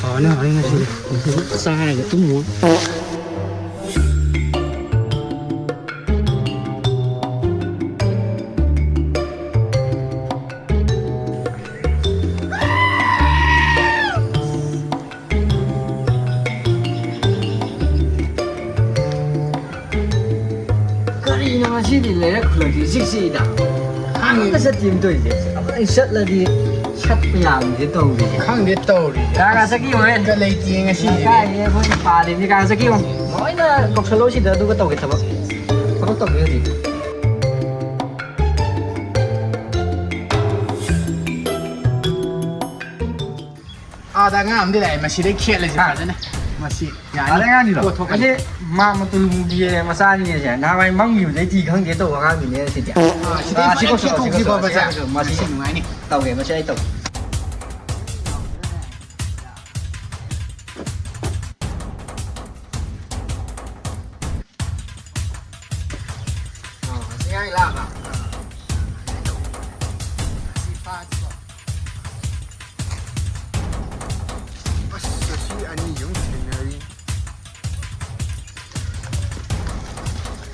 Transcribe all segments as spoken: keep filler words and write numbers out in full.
ꯍꯥꯎꯅꯤ, ꯍꯥꯎꯅꯤ ꯉꯁꯤꯗꯤ꯫ ꯆꯥꯔꯒ ꯇꯨꯝꯃꯨ꯫ ꯀꯔꯤꯅꯣ ꯉꯁꯤꯗꯤ ꯂꯩꯔꯛ ꯈꯨꯂꯛꯁꯤ ꯏꯆꯤꯛ ꯆꯤꯛꯏꯗ? ꯑꯝꯇ ꯆꯠꯇꯦ ꯇꯧꯔꯤꯁꯦ꯫ ꯑꯩ ꯆꯠꯂꯗꯤ ꯁꯠꯄ ꯌꯥꯕꯁꯦ ꯇꯧꯔꯤꯁꯦ꯫ ꯈꯪꯗꯦ ꯇꯧꯔꯤꯁꯦ꯫ ꯀꯅꯥ ꯀꯅꯥ ꯆꯠꯈꯤꯕ ꯍꯣꯔꯦꯟ? ꯕꯤꯠꯀ ꯂꯩꯇꯦ ꯉꯁꯤꯗꯤ꯫ ꯀꯥꯏꯗꯩ ꯑꯩꯈꯣꯏꯅ ꯄꯥꯜꯂꯤꯕꯅꯤ꯫ ꯀꯅꯥ ꯆꯠꯈꯤꯕ? ꯂꯣꯏꯅ ꯀꯧꯁꯜꯂꯣ ꯁꯤꯗ ꯑꯗꯨꯒ ꯇꯧꯒꯦ ꯊꯕꯛ꯫ ꯊꯕꯛ ꯇꯧꯒꯦ ꯍꯧꯖꯤꯛ꯫ ꯑꯥꯗ ꯑꯉꯥꯡ ꯑꯃꯗꯤ ꯂꯥꯛꯑꯦ, ꯃꯁꯤꯗꯩ ꯈꯦꯠꯂꯁꯤ ꯍꯥ? ꯐꯖꯅ꯫ ꯃꯁꯤ ꯌꯥꯅꯤ꯫ ꯑꯥꯗ ꯑꯉꯥꯡꯅꯤꯔꯣ? ꯄꯣꯠꯊꯣꯛꯀꯅꯤ꯫ ꯑꯁꯤ ꯃꯥ ꯃꯇꯨꯜꯒꯨꯒꯤ ꯃꯆꯥꯅꯤꯅꯦꯁꯦ꯫ ꯅꯍꯥꯟꯋꯥꯏ ꯃꯪꯈꯤꯕꯗꯩ ꯊꯤ ꯈꯪꯗꯦ ꯇꯧꯕ ꯑꯉꯥꯡꯗꯨꯅꯦ ꯁꯤꯗꯤ꯫ ꯑꯥ, ꯁꯤꯗꯩ ꯑꯥ, ꯁꯤ ꯐꯖꯅ ꯀꯧꯁꯜꯂꯣ, ꯁꯤ ꯈꯦꯠꯊꯣꯛꯁꯤꯀꯣ, ꯀꯧꯁꯜꯂꯣ, ꯐꯖꯅ꯫ ꯁꯤ ꯀꯧꯁꯜꯂꯣ꯫ ꯃꯁꯤ ꯅꯨꯡꯉꯥꯏꯅꯤ꯫ ꯇꯧꯒꯦ, ꯃꯁꯤ ꯑꯩ ꯇꯧꯒꯦ꯫ ꯑꯥ, ꯑꯁꯤ ꯉꯥꯏ ꯂꯥꯛꯑꯕ? ꯑꯥ꯫ ꯑꯁꯤ ꯐꯥꯁꯤꯀꯣ꯫ ꯑꯁ, ꯑꯁꯤ ꯑꯅꯤ ꯑꯃꯨꯛ ꯊꯦꯡꯅꯔꯤ꯫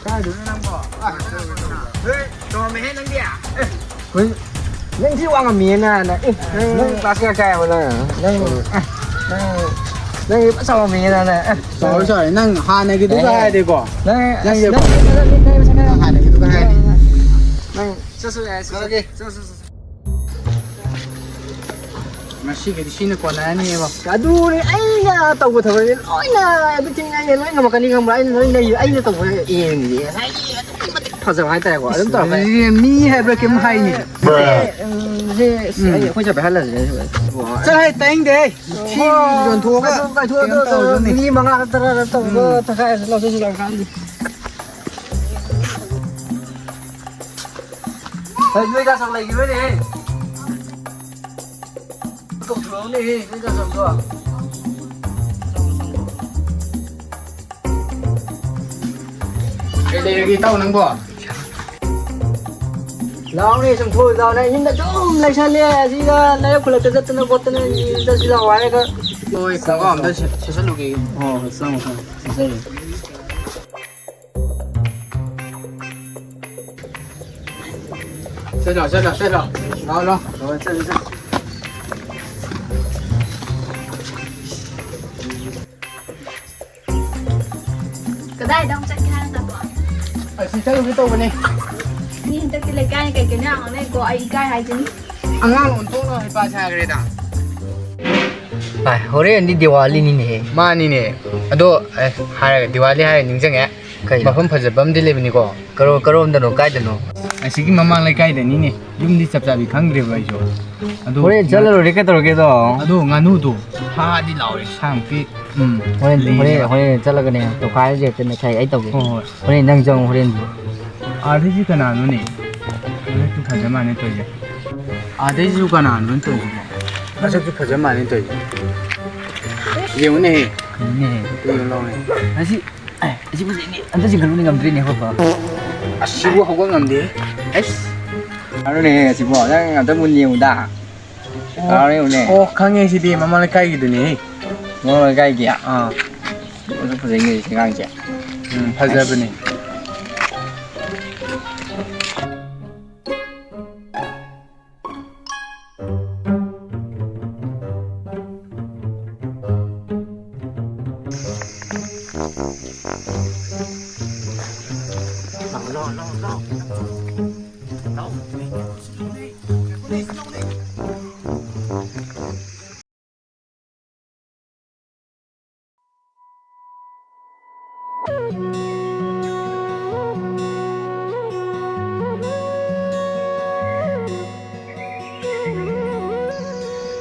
ꯀꯥꯏꯗꯅꯣ ꯅꯪꯕꯣ? ꯑꯥ, ꯍꯦ, ꯆꯨꯝꯃꯝꯃꯦꯍꯦ ꯅꯪꯗꯤ꯫ ꯑꯦ, ꯍꯣꯏ. ꯅꯪ ꯊꯤ ꯋꯥꯡꯉꯝꯃꯤꯌꯦ ꯅꯥꯅ꯫ ꯑꯦ, ꯅꯪ, ꯅꯪ ꯀ꯭ꯂꯥꯁ ꯀꯌꯥ ꯀꯥꯏ ꯍꯥꯏꯕ ꯅꯪ? ꯅꯪ, ꯑꯦ, ꯅꯪ ꯅꯪꯗꯤ ꯐꯖ ꯆꯥꯎꯔꯝꯃꯤꯅꯦ ꯅꯪ꯫ ꯑꯦ, ꯆꯥꯎꯔꯦ, ꯆꯥꯎꯔꯦ꯫ ꯅꯪ ꯍꯥꯟꯅꯒꯤꯗꯨꯒ ꯑꯦ꯫ ꯍꯥꯏꯔꯗꯤꯀꯣ꯫ ꯅꯪ, ꯅꯪ ꯑꯁ, ꯌꯦꯡꯉꯣ꯫ ꯅꯪ, ꯅꯪ, ꯅꯪ, ꯅꯪ, ꯅꯪ, ꯍꯥꯟꯅꯒꯤꯗꯨꯒ ꯍꯥꯏꯔꯗꯤ꯫ ꯅꯪ ꯆꯠꯁꯨ ꯌꯥꯏ, ꯆꯠꯁꯨ꯫ ꯆꯠꯂꯒꯦ꯫ ꯆꯠꯁꯨ, ꯆꯠꯁꯨ꯫ ꯉꯁꯤꯒꯤꯗꯤ ꯁꯤꯅ ꯀꯣꯟꯅꯔꯅꯤꯕ꯫ ꯑꯗꯨꯅꯦ ꯑꯩꯅ ꯇꯧꯕ ꯊꯕꯛꯁꯦ ꯂꯣꯏꯅ ꯑꯗꯨ ꯊꯦꯡꯅ ꯑꯩꯅ ꯂꯣꯏ ꯉꯝꯃꯛꯀꯅꯤ ꯈꯪꯕ꯭ꯔꯥ? ꯑꯩꯅ ꯂꯣꯏ ꯂꯩ-, ꯑꯩꯅ ꯇꯧꯕ ꯑꯦꯝꯁꯦ ꯉꯁꯥꯏꯒꯤ ꯑꯗꯨꯛꯀꯤ ꯃꯇꯤꯛ ꯐꯖꯕ ꯍꯥꯏꯇꯥꯔꯦꯀꯣ꯫ ꯑꯗꯨꯝ ꯇꯧꯔꯛꯀꯅꯤ꯫ ꯃꯤ ꯍꯥꯏꯕ꯭ꯔꯥ ꯀꯩꯝ ꯍꯥꯏꯅꯤ꯫ ꯁꯦ, ꯎꯝ, ꯁꯦ, ꯑꯁ, ꯎꯝ꯫ ꯑꯩ, ꯑꯩꯈꯣꯏ ꯆꯠꯄ ꯍꯜꯂꯁꯤꯅꯦ꯫ ꯆꯠꯂꯍꯦ, ꯇꯥꯅꯤꯡꯗꯦꯍꯦ꯫ ꯊꯤ ꯍꯣ, ꯌꯣꯟꯊꯣꯛꯑꯒ ꯀꯩꯅꯣ ꯇꯧꯔꯗꯣꯏꯅꯤ꯫ ꯃꯤ ꯃꯉꯥ ꯇꯔꯥ ꯇꯧꯔꯒ ꯎꯝ꯫ ꯊꯈꯥꯏ ꯑꯁꯤ ꯂꯧꯊꯣꯛꯁꯤ ꯂꯥꯛꯀꯥꯟꯗꯤ꯫ ꯍꯩ, ꯅꯣꯏ ꯆꯥꯛ ꯂꯩꯈꯤꯔꯣꯏꯅꯦꯍꯦ꯫ ꯇꯧꯊꯣꯔꯛꯎꯅꯦꯍꯦ, ꯅꯣꯏ ꯆꯥꯛ ꯆꯥꯕꯗꯣ꯫ ꯀꯩ ꯂꯩꯔꯒꯦ ꯏꯇꯥꯎ ꯅꯪꯕꯣ? ꯂꯥꯎꯅꯦ, ꯁꯨꯝ ꯊꯣꯛꯎ ꯂꯥꯎꯅꯦ꯫ ꯌꯨꯝꯗ ꯑꯗꯨꯝ ꯂꯩꯁꯜꯂꯦ꯫ ꯑꯁꯤꯗ ꯂꯩꯔꯛ ꯈꯨꯜꯂꯛꯇ ꯆꯠꯇꯅ ꯈꯣꯠꯇꯅ ꯆꯠꯁꯤ ꯂꯥꯎ ꯍꯥꯏꯔꯒ꯫ ꯍꯣꯏ, ꯈꯣꯡꯒ꯭ꯔꯥꯎ ꯑꯝꯇ ꯁꯦꯠ-, ꯁꯦꯠꯆꯜꯂꯨꯒꯦ꯫ ꯍꯣꯏ, ꯍꯣꯏ, ꯆꯪꯉꯣ, ꯆꯪꯉꯣ, ꯁꯦꯠꯆꯜꯂꯨ꯫ ꯁꯦꯠꯂꯣ, ꯁꯦꯠꯂꯣ, ꯁꯦꯠꯂꯣ꯫ ꯂꯥꯎ, ꯂꯥꯎ꯫ ꯍꯣꯏ, ꯆꯠꯂꯨ, ꯆꯠꯂꯨ꯫ ꯀꯗꯥꯏꯗ ꯑꯃꯨꯛ ꯆꯠꯀꯦ ꯍꯥꯏꯅꯣ ꯇꯥꯃꯣ? ꯑꯁꯤ ꯆꯠꯂꯨꯒꯦ ꯇꯧꯕꯅꯦ꯫ ꯃꯤ ꯍꯟꯗꯛꯇꯤ ꯂꯩꯀꯥꯏꯅ ꯀꯩ ꯀꯩꯅꯣ ꯌꯥꯝ ꯉꯥꯡꯅꯩꯀꯣ, ꯑꯩ ꯏꯀꯥꯏ ꯍꯥꯏꯁꯤꯅꯤ꯫ ꯑꯉꯥꯡ ꯑꯣꯟꯊꯣꯛꯅ ꯍꯩꯄꯥ ꯁꯥꯈ꯭ꯔꯦꯗ꯫ ꯚꯥꯏ, ꯍꯣꯔꯦꯟꯗꯤ ꯗꯤꯋꯥꯂꯤꯅꯤꯅꯦꯍꯦ꯫ ꯃꯥꯅꯤꯅꯦ꯫ ꯑꯗꯣ, ꯑꯦ, ꯍꯥꯏꯔꯒ, ꯗꯤꯋꯥꯂꯤ ꯍꯥꯏꯔꯒ ꯅꯤꯡꯁꯤꯡꯉꯦ꯫ ꯀꯩꯅꯣ? ꯃꯐꯝ ꯐꯖꯕ ꯑꯃꯗꯤ ꯂꯩꯕꯅꯤꯀꯣ꯫ ꯀꯔꯣ-, ꯀꯔꯣꯝꯗꯅꯣ? ꯀꯥꯏꯗꯅꯣ? ꯑꯁꯤꯒꯤ ꯃꯃꯥꯡ ꯂꯩꯀꯥꯏꯗꯅꯤꯅꯦ꯫ ꯌꯨꯝꯗꯤ ꯆꯞ ꯆꯥꯕꯤ ꯈꯪꯗ꯭ꯔꯦꯕ ꯑꯩꯁꯨ꯫ ꯑꯗꯣ ꯍꯣꯔꯦꯟ ꯆꯠꯂ ꯂꯣꯏꯔꯦ, ꯀꯩꯗꯧꯔꯒꯦꯗꯣ? ꯑꯗꯣ ꯉꯥꯅꯨꯗꯣ ꯐꯥꯗꯤ ꯂꯥꯎꯔꯦ, ꯁꯥꯃꯨꯛꯀꯤ꯫ ꯎꯝ꯫ ꯍꯣꯔꯦꯟ, ꯂꯤꯔꯦ꯫ ꯍꯣꯔꯦꯟ, ꯍꯣꯔꯦꯟ ꯆꯠꯂꯒꯅꯦ, ꯇꯧꯈꯥꯏꯔꯁꯦ ꯍꯦꯛꯇ ꯃꯦꯠꯈꯥꯏ꯫ ꯑꯩ ꯇꯧꯒꯦ꯫ ꯍꯣꯏ, ꯍꯣꯏ꯫ ꯍꯣꯔꯦꯟ ꯅꯪ ꯆꯪꯉꯨ, ꯍꯣꯔꯦꯟꯗꯤ꯫ ꯑꯥꯗꯩꯁꯤ ꯀꯅꯥꯅꯣꯅꯦ? ꯃꯁꯛꯁꯨ ꯐꯖ ꯃꯥꯜꯂꯦ ꯇꯧꯔꯤꯁꯦ꯫ ꯑꯥꯗꯩꯁꯤꯁꯨ ꯀꯅꯥꯅꯣꯅꯦ ꯇꯧꯔꯤꯁꯤꯕꯣ? ꯃꯁꯛꯁꯨ ꯐꯖ ꯃꯥꯜꯂꯦ ꯇꯧꯔꯤꯁꯦ꯫ ꯌꯦꯡꯉꯨꯅꯦꯍꯦ꯫ ꯌꯦꯡꯉꯨꯅꯦꯍꯦ꯫ ꯌꯦꯡꯉꯨ ꯂꯥꯎꯅꯦ꯫ ꯉꯁꯤ ꯑꯦ, ꯑꯁꯤ ꯐꯖꯩꯅꯦ꯫ ꯑꯝꯇ ꯆꯤꯡꯈꯠꯂꯨꯅꯦ, ꯉꯝꯗ꯭ꯔꯦꯅꯦ, ꯍꯣꯏ, ꯕꯥ꯫ ꯑꯁꯤꯕꯨ ꯍꯧꯒꯠ ꯉꯝꯗꯦ꯫ ꯑꯩꯁ꯫ ꯀꯩꯅꯣꯅꯦ, ꯑꯁꯤꯕꯣ, ꯅꯪ ꯑꯝꯇ ꯃꯨꯟꯅ ꯌꯦꯡꯉꯨꯗ꯫ ꯑꯣ꯫ ꯀꯅꯥꯅꯣ ꯌꯦꯡꯉꯨꯅꯦ꯫ ꯑꯣ, ꯈꯪꯉꯦ, ꯁꯤꯗꯤ ꯃꯃꯥꯡ ꯂꯩꯀꯥꯏꯒꯤꯗꯨꯅꯦꯍꯦ꯫ ꯃꯃꯥꯡ ꯂꯩꯀꯥꯏꯒꯤ? ꯑꯥ꯫ ꯃꯁꯛ ꯐꯖꯩꯅꯦ, ꯁꯤ ꯑꯉꯥꯡꯁꯦ꯫ ꯎꯝ, ꯐꯖꯕꯅꯦ꯫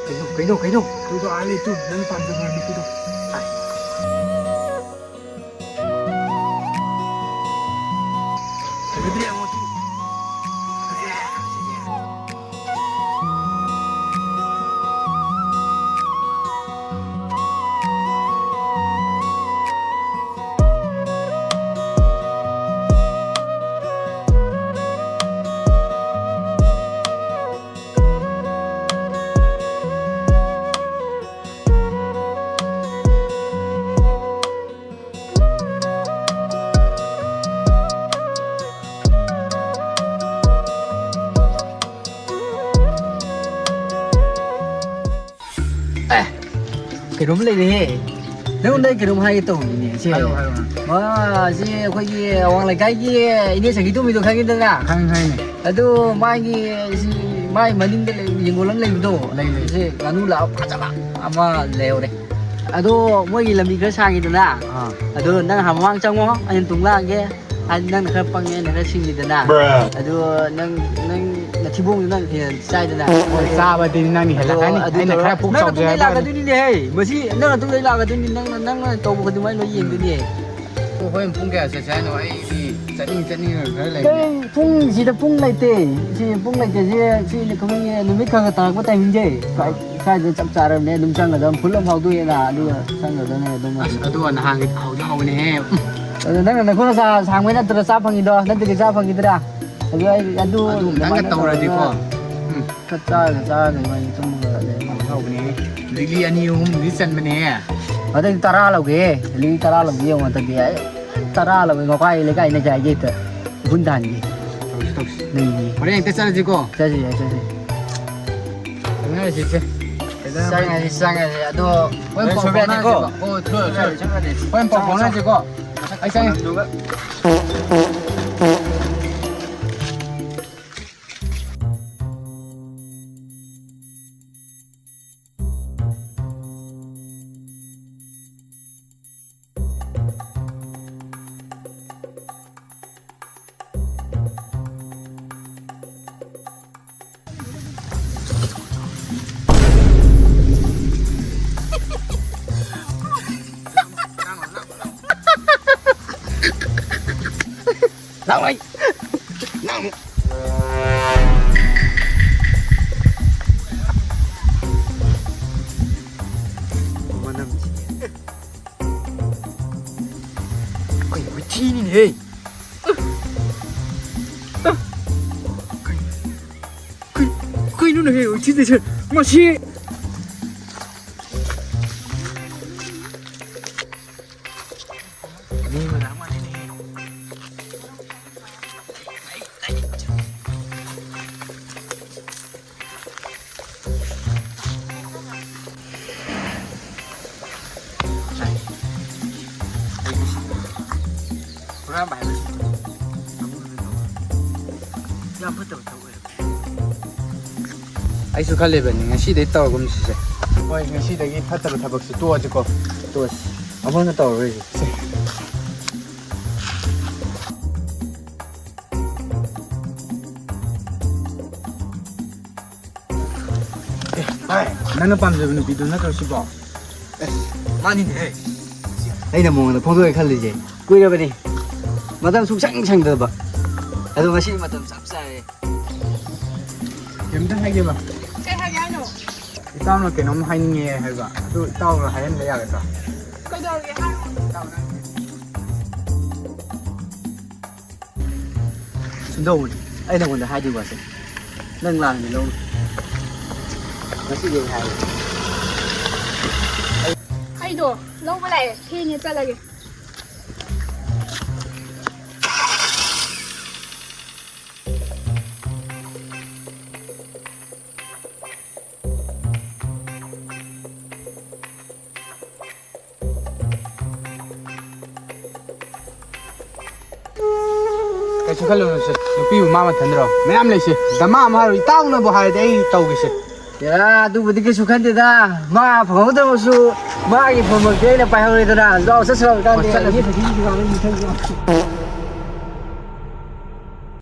ꯀꯩꯅꯣ, ꯀꯩꯅꯣ, ꯀꯩꯅꯣ? ꯇꯨꯗꯣ ꯑꯥ ꯂꯩ, ꯇꯨ, ꯅꯪ ꯄꯥꯝꯖꯕ ꯅꯨꯄꯤꯗꯣ꯫ ꯐꯖꯗ꯭ꯔꯦ ꯌꯦꯡꯉꯣ, ꯇꯨ꯫ ꯑꯦ, ꯀꯩꯅꯣꯝ ꯂꯩꯔꯦꯍꯦ꯫ ꯅꯉꯣꯟꯗ ꯑꯩ ꯀꯩꯅꯣꯝ ꯍꯥꯏꯒꯦ ꯇꯧꯕꯅꯤꯅꯦ, ꯁꯦ꯫ ꯍꯥꯏꯔꯣ, ꯍꯥꯏꯔꯣ, ꯍꯥꯏꯔꯣ꯫ ꯑꯥ, ꯁꯤ ꯑꯩꯈꯣꯏꯒꯤ ꯑꯋꯥꯡ ꯂꯩꯀꯥꯏꯒꯤ ꯏꯅꯦ ꯁꯈꯤꯇꯣꯝꯕꯤꯗꯣ ꯈꯪꯉꯤꯗꯅ? ꯈꯪꯉꯤ, ꯈꯪꯉꯤ꯫ ꯑꯗꯨ ꯃꯥꯒꯤ, ꯁꯤ ꯃꯥꯒꯤ ꯃꯅꯤꯡꯗ ꯂꯩ, ꯌꯦꯡꯒꯣꯜ ꯑꯃ ꯂꯩꯕꯗꯣ? ꯂꯩ, ꯂꯩ꯫ ꯁꯤ ꯉꯥꯅꯨ ꯂꯥꯕ ꯐꯖꯕ ꯑꯃ ꯂꯩꯍꯧꯔꯦ꯫ ꯑꯗꯣ ꯃꯣꯏꯒꯤ ꯂꯝꯕꯤ ꯈꯔ ꯁꯥꯡꯉꯤꯗꯅ? ꯑꯥ꯫ ꯑꯗꯣ ꯅꯪ ꯍꯥꯟꯅ ꯃꯃꯥꯡ ꯆꯪꯉꯣ, ꯑꯩꯅ ꯇꯨꯡ ꯂꯥꯛꯑꯒꯦ꯫ ꯍꯥꯏꯗꯤ ꯅꯪꯅ ꯈꯔ ꯄꯪꯉꯦ, ꯑꯩꯅ ꯈꯔ ꯁꯤꯡꯉꯤꯗꯅ꯫ ꯑꯗꯣ ꯅꯪ, ꯅꯪ ꯅꯊꯤꯕꯣꯡꯗꯣ ꯅꯪ ꯍꯦꯟꯅ ꯆꯥꯏꯗꯅ꯫ ꯍꯣꯏ, ꯆꯥꯕꯗꯤ ꯅꯪꯅ ꯑꯗꯣ ꯍꯦꯜꯂꯛꯀꯅꯤ꯫ ꯑꯗꯨ ꯑꯩꯅ ꯇꯧꯔ-, ꯈꯔ ꯄꯨꯛ ꯅꯪ ꯆꯥꯎꯖꯩ ꯃꯇꯨꯡꯗꯩ ꯍꯥꯏꯕ ꯋꯥꯅꯤ꯫ ꯂꯥꯛꯀꯗꯣꯏꯅꯤꯅꯦꯍꯦ꯫ ꯃꯁꯤ ꯅꯪ ꯃꯇꯨꯡꯗꯩ ꯂꯥꯛꯀꯗꯣꯏꯅꯤ꯫ ꯅꯪꯅ, ꯅꯪꯅ ꯇꯧꯕ ꯈꯨꯗꯤꯡꯃꯛ ꯑꯩ ꯂꯣꯏ ꯌꯦꯡꯗꯣꯏꯅꯦ꯫ ꯑꯗꯣ ꯍꯣꯔꯦꯟ ꯄꯨꯡ ꯀꯌꯥ ꯆꯠꯁꯦ ꯍꯥꯏꯅꯣ? ꯑꯩꯗꯤ ꯆꯠꯅꯤꯡ, ꯆꯠꯅꯤꯡꯉꯒ ꯈꯔ ꯂꯩꯕꯅꯦ꯫ ꯀꯩ ꯄꯨꯡꯁꯤꯗ ꯄꯨꯡ ꯂꯩꯇꯦ꯫ ꯁꯤ ꯄꯨꯡ ꯂꯩꯇꯦ꯫ ꯁꯤ, ꯁꯤ ꯑꯩꯈꯣꯏꯒꯤ ꯅꯨꯃꯤꯠ ꯈꯔ ꯈꯔ ꯇꯥꯔꯛꯄ timing ꯁꯦ꯫ ꯁ꯭ꯋꯥꯏ-, ꯁ꯭ꯋꯥꯏꯗ ꯆꯞ ꯆꯥꯔꯕꯅꯦ꯫ ꯑꯗꯨꯝ ꯆꯪꯒꯗꯕ꯫ ꯐꯨꯜ ꯑꯃ ꯐꯥꯎꯗꯣꯛꯑꯦꯅ꯫ ꯑꯗꯨꯒ ꯆꯪꯒꯗꯕꯅꯦ ꯑꯗꯨꯝ꯫ ꯑꯁ, ꯑꯗꯨꯒ ꯅꯍꯥꯟꯒꯤ ꯍꯥꯎꯗꯤ ꯍꯥꯎꯕꯅꯦꯍꯦ꯫ ꯎꯝ꯫ ꯑꯗꯣ ꯅꯪꯅ ꯅꯈꯨꯠ ꯅꯁꯥ ꯁꯥꯡꯕꯩ ꯅꯠꯇ꯭ꯔꯣ ꯆꯥ ꯐꯪꯉꯤꯗꯣ? ꯅꯠꯇ꯭ꯔꯗꯤ ꯆꯥ ꯐꯪꯈꯤꯗ꯭ꯔꯥ? ꯑꯗꯨ ꯑꯩ, ꯑꯗꯨ ꯑꯗꯨ ꯑꯝꯇꯪꯒ ꯑꯗꯨꯃꯥꯏꯅ ꯇꯧꯔꯗꯤꯀꯣ꯫ ꯇꯧꯔꯒ ꯎꯝ꯫ ꯈꯔ ꯆꯥꯔꯒ, ꯆꯥꯔꯒ ꯏꯕꯥꯅꯤ ꯇꯨꯝꯃꯒ ꯂꯩꯔꯝꯃꯒꯦ꯫ ꯍꯥꯎꯕꯅꯦ꯫ ꯂꯤꯛꯂꯤ ꯑꯅꯤ ꯑꯍꯨꯝꯗꯤ ꯆꯟꯕꯅꯦ꯫ ꯍꯟꯗꯛꯇꯤ ꯇꯔꯥ ꯂꯧꯒꯦ꯫ ꯂꯤꯛꯂꯤ ꯇꯔꯥ ꯂꯧꯒꯦ ꯌꯦꯡꯉꯣ ꯍꯟꯗꯛꯇꯤ꯫ ꯑꯩ ꯇꯔꯥ ꯂꯧꯒꯦ꯫ ꯃꯈꯥꯏ ꯂꯩꯀꯥꯏ ꯂꯩꯀꯥꯏꯒꯤ ꯍꯦꯛꯇ ꯏꯐꯨꯟ ꯇꯥꯍꯟꯒꯦ꯫ ꯇꯧꯁꯤ, ꯇꯧꯁꯤ꯫ ꯂꯩꯅꯤ꯫ ꯍꯣꯔꯦꯟ ꯍꯦꯛꯇ ꯆꯠꯂꯁꯤꯀꯣ꯫ ꯆꯠꯁꯤ ꯌꯥꯏ, ꯆꯠꯁꯤ꯫ ꯈꯪꯅꯔꯁꯤ ꯏꯆꯦ꯫ ꯆꯪꯉꯁꯤ, ꯆꯪꯉꯁꯤ꯫ ꯑꯗꯣ ꯍꯣꯔꯦꯟ ꯄꯥꯎ ꯐꯥꯎꯅꯁꯤꯀꯣ꯫ ꯍꯣꯏ, ꯊꯣꯛꯑꯣ, ꯊꯣꯛꯑꯣ꯫ ꯍꯣꯔꯦꯟ ꯄꯥꯎ ꯐꯥꯎꯅꯁꯤꯀꯣ꯫ ꯑꯩ ꯆꯪꯉꯦ꯫ ꯀꯩꯅꯣ, ꯊꯤꯅꯤꯅꯦꯍꯦ꯫ ꯀꯩ-, ꯀꯩ-, ꯀꯩꯅꯣꯅꯦꯍꯦ, ꯊꯤꯗꯣꯏꯁꯦ? ꯃꯁꯤ꯫ ꯍꯨꯔꯥꯟꯕ ꯍꯥꯏꯕꯁꯤ ꯌꯥꯝ ꯐꯠꯇꯕ ꯊꯕꯛ ꯑꯣꯏꯔꯝꯃꯦ꯫ ꯑꯩꯁꯨ ꯈꯜꯂꯤꯕꯅꯤ, ꯉꯁꯤꯗꯩ ꯇꯧꯔꯒꯨꯝꯁꯤꯁꯦ꯫ ꯍꯣꯏ, ꯉꯁꯤꯗꯒꯤ ꯐꯠꯇꯕ ꯊꯕꯛꯁꯦ ꯇꯣꯛꯑꯁꯤꯀꯣ꯫ ꯇꯣꯛꯑꯁꯤ꯫ ꯑꯃꯨꯛ ꯍꯟꯅ ꯇꯧꯔꯔꯣꯏꯁꯦ꯫ ꯁꯦ꯫ ꯑꯦ, ꯚꯥꯏ, ꯅꯪꯅ ꯄꯥꯝꯖꯕ ꯅꯨꯄꯤꯗꯨ ꯅꯠꯇ꯭ꯔꯣ ꯁꯤꯕꯣ? ꯑꯦ, ꯃꯥꯅꯤꯅꯦꯍꯦ꯫ ꯑꯩꯅ ꯃꯉꯣꯟꯗ ꯐꯣꯡꯗꯣꯛꯑꯦ ꯈꯜꯂꯤꯁꯦ ꯀꯨꯏꯔꯕꯅꯤ꯫ ꯃꯇꯝ ꯁꯨꯡꯁꯪ ꯁꯪꯗꯕ꯫ ꯑꯗꯣ ꯉꯁꯤ ꯃꯇꯝ ꯆꯞ ꯆꯥꯔꯦ꯫ ꯀꯩꯝꯇ ꯍꯥꯏꯒꯦꯕ? ꯀꯩ ꯍꯥꯏꯒꯦ ꯍꯥꯏꯅꯣ? ꯏꯇꯥꯎꯅ ꯀꯩꯅꯣꯝ ꯍꯥꯏꯅꯤꯡꯉꯦ ꯍꯥꯏꯕ꯫ ꯑꯗꯨ ꯏꯇꯥꯎꯅ ꯍꯥꯏꯍꯟꯕ ꯌꯥꯒꯗ꯭ꯔꯥ? ꯀꯩꯗꯧꯔꯒꯦ ꯍꯥꯏꯔꯣ꯫ ꯏꯇꯥꯎ ꯅꯪ ꯁꯨꯝ ꯇꯧꯕꯅꯤ꯫ ꯑꯩ ꯅꯉꯣꯟꯗ ꯍꯥꯏꯗꯣꯏ ꯋꯥꯁꯦ ꯅꯪ ꯂꯥꯟꯅ ꯂꯧꯅꯨ꯫ ꯉꯁꯤꯗꯤ ꯑꯩ ꯍꯥꯏꯔꯒꯦ꯫ ꯑꯩꯗꯣ ꯂꯧꯕ ꯂꯥꯛꯑꯦ꯫ ꯊꯦꯡꯉꯦ, ꯆꯠꯂꯒꯦ꯫ ꯀꯩꯁꯨ ꯈꯜꯂꯨꯅꯨꯁꯦ, ꯅꯨꯄꯤꯕꯨ ꯃꯥ ꯃꯊꯟꯗꯔꯣ? ꯃꯌꯥꯝ ꯂꯩꯁꯦ꯫ ꯗꯃꯥ ꯑꯃ ꯍꯥꯏꯔꯣ, ꯏꯇꯥꯎꯅꯕꯨ ꯍꯥꯏꯔꯗꯤ ꯑꯩ ꯇꯧꯒꯦꯁꯦ꯫ ꯌꯥ, ꯑꯗꯨꯕꯨꯗꯤ ꯀꯩꯁꯨ ꯈꯟꯗꯦꯗ꯫ ꯃꯥ ꯐꯪꯍꯧꯗ꯭ꯔꯕꯁꯨ ꯃꯥꯒꯤ ꯐꯪꯕꯛꯇꯤ ꯑꯩꯅ ꯄꯥꯏꯍꯧꯔꯦꯗꯅ꯫ ꯂꯥꯛꯑꯣ, ꯆꯠꯁꯤ ꯂꯥꯛꯑꯣ, ꯀꯥꯟꯗꯦ꯫ ꯍꯣꯏ, ꯆꯠꯂꯁꯤ꯫